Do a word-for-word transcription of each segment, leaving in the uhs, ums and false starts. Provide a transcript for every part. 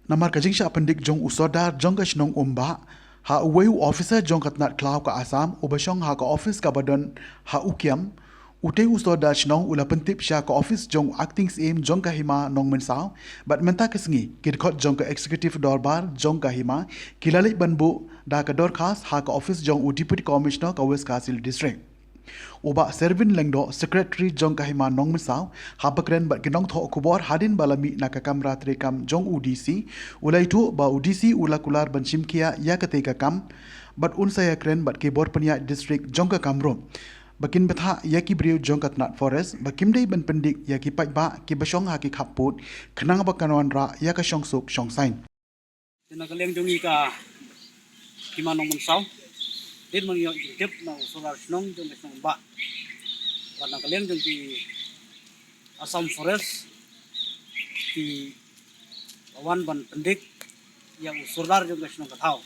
Namar ka jingshah pyndik jong u Sordar jong ka shnong Umbah ha uwei u officer jong ka tnat khlaw ka Assam uba shong ha ka office kaba don ha Ukiam, utei u Sordar shnong u la pyntip sha ka office jong u Acting Syiem jong ka Hima Nongmynsaw. Bad mynta ka sngi ki dkhot jong ka Executive Dorbar jong ka Hima ki la leit ban buh da ka dorkhas ha ka office jong u Deputy Commissioner ka West Khasi Hills District. U Bah Servin Lyngdoh, Secretary jong ka Hima Nongmynsaw, haba kren bad ki nongthoh khubor hadien ba la mih na ka kamra treikam jong u D C, u la ïathuh ba u D C u la kular ban shimkhia ïa katei ka kam bad un sa ïakren bad ki bor pynïaid district jong ka kam ruh ba kin bthah ïa ki briew jong ka tnat forest ba kim dei ban pyndik ïa ki paidbah kiba shong ha ki khappud khnang ba kan wanrah ïa ka shongsuk shongsaiñ. Te na ka liang jong ngi ka Hima Nongmynsaw, dien ma ngi ïoh jingtip na u Sordar shnong jong ka shnong Umbah, bad na ka liang jong ki Assam Forest ki wan ban pyndik ïa u Sordar jong ka shnong ka thaw.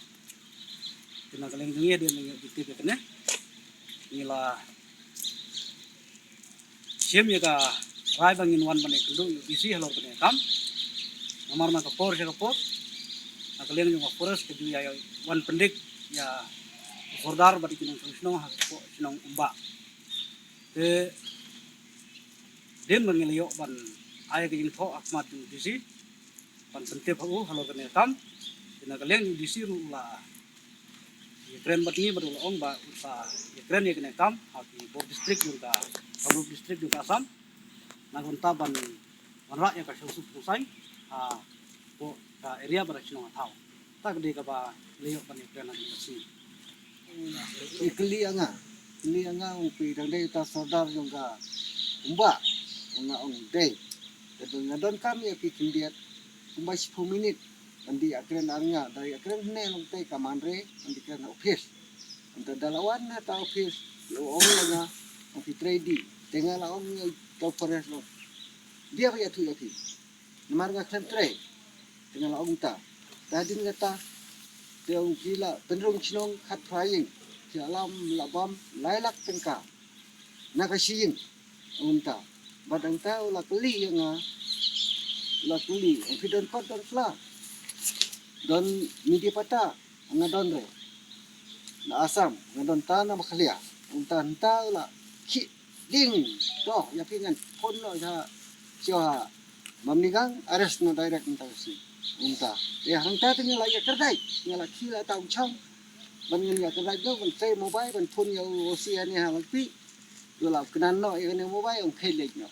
Te na ka liang jong ngi dien ma ngi ïoh jingtip ïa kane, ngi la shim ïa ka rai ba ngin wan ban ïakynduh ïa u D C halor kane ka kam. Namar na ka por sha ka por, na ka liang jong ka forest ka ju ïa wan pyndik ïa u Sordar bad ki nongshong shnong ha ka shnong Umbah. Te dien ba ngi la ïoh ban ai ka jingthoh ha khmat jong u D C ban pyntip ha u halor kane ka kam. Te na ka liang jong u D C ruh u la ïakren bad ngi bad u la ong ba un sa ïakren ïa kane ka kam ha ki bor district jong ka, Kamrup district jong ka Assam. Na ka bynta ban wanrah ïa ka shongsuk shongsaiñ hapoh ka area bad ka shnong ka thaw. Kata ka dei kaba la ïoh ban ïakren ha kane ka sngi. I kylli ïa nga, kylli ïa nga u phi dang dei uta Sordar jong ka Umbah. Nga ong dei. Te nga donkam ïa phi khyndiat kumba shiphew minit. Ngan dei ïakren ar nga, da ïakren hynne long te ka man re, ngan dei kren ha office. Ynda da la wan na ta office, u ong ïa nga, ong phi trei dei. Te nga la ong ïa uta u forest long, bia ba ïathuh ïa phi. Namar nga khlem trei. Te nga la ong ta. Te hadien kata, te ong ki la pynrung shnong khatphra ïing. Ki la lam la bam lai lak tyngka na ka shi ïing. Ong ta. Bad hangta u la kylli ïa nga, u la kylli, ong phi don kot don kla, don media patta? Nga don re na Assam, nga don ta na Meghalaya. Ong ta, hangta u la khih ding. To ïa phi ngan phone noh sha sha Bamnigang, arrest noh direct mynta ka sngi. Ong ta. Te hangta te nga la ïa kyrdaid, nga la khie la ta umshong. Ban ngan ïa kyrdaid noh ban trei mobile, ban phone ïa u O C ane ha Langpih. U la kynnoh noh ïa kane mobile, ong khie leit noh.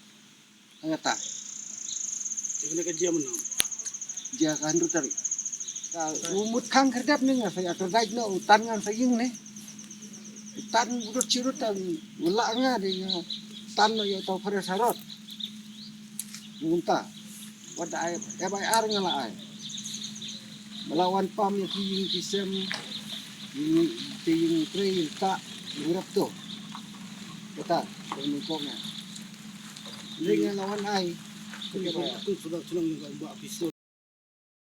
Hangta. Ïa kane ka jia mynno? Jia ka hynriew tarik. Ka u mut khang khyrdep ne nga sa ïa kyrdaid noh, u tan ngan sa ïing ne. U tan u dut shi rut, tan u lah nga de nga tan noh ïa uta u forest harud. Mynta wat da ai F I R nga la ai. Ba la wan pam ïa ki ïing ki sem, ïing ki ïing trei, ïing tah, ïing rep to. Kata ko ni ko nga. Ni nga la wan ai. Ki ba tu sudah senang juga ba officer.